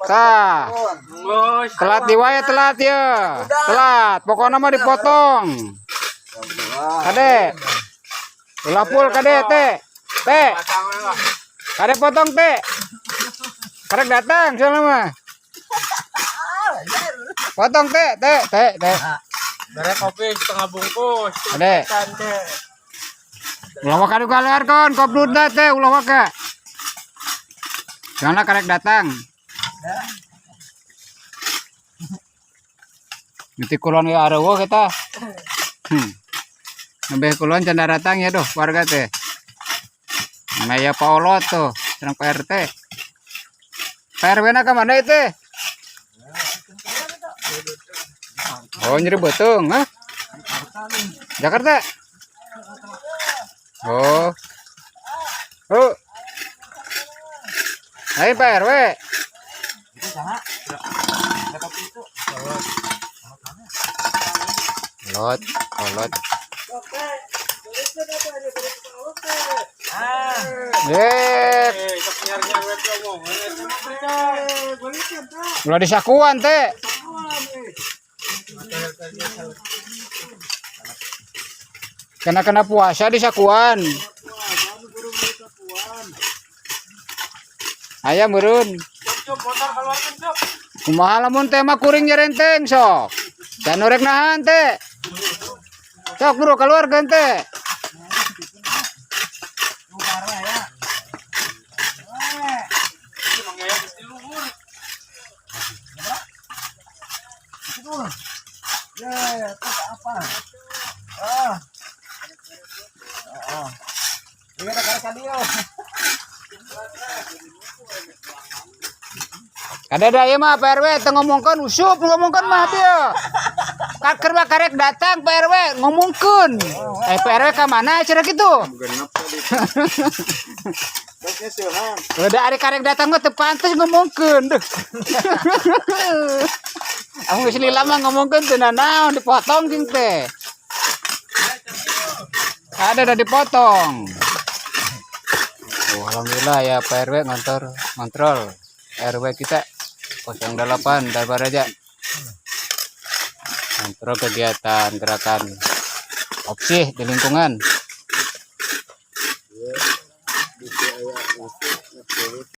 Tah. Telat di wae, telat ya. Telat, pokoknya mah dipotong. Kade. Ulah full, kade teh. Teh. Kade potong teh. Karek datang soalnya mah. Potong teh, teh, teh, teh. Bare kopi setengah bungkus. Kade. Tante. Ulah waka dikeluarkeun koplutna teh, ulah waka. Soalnya karek datang. Nanti kulon ya areueuh kita. Nembe kulon can datang ya doh warga teh. Mana ya Pak Olot tuh, sareng Pak RT. Pak RW na ka mana itu? Oh, nyeri beuteung, hah? Jakarta. Oh. Oh. Ayo Pak RW. Lot, kolot. Eh, ulah disakuan teh. Kena-kena puasa disakuan. Aya meureun. Kumaha lamun teh mah kuring nyerenteng sok. Dan rek nahan teh. Sok bro keluarkeun teh. Ya, apa? Ah. Oh. Iya, karek ka dieu. Kada da ieu mah Pak RW teu ngomongkeun usup ngomongkeun mah dia. Kaker mah karek datang Pak RW ngomongkeun. Eh, Pak RW ka mana cenah kitu? Genep tadi. Terusnya seuhan. Udah ari karek datang mah teu pantes ngomongkeun duh. Aku geus lila mah ngomongkeun teu nanaon dipotong jeung teh. Ada udah dipotong. Oh, alhamdulillah ya Pak RW ngontor ngontrol RW kita 08 Darbaraja. Kontrol kegiatan gerakan opsi di lingkungan.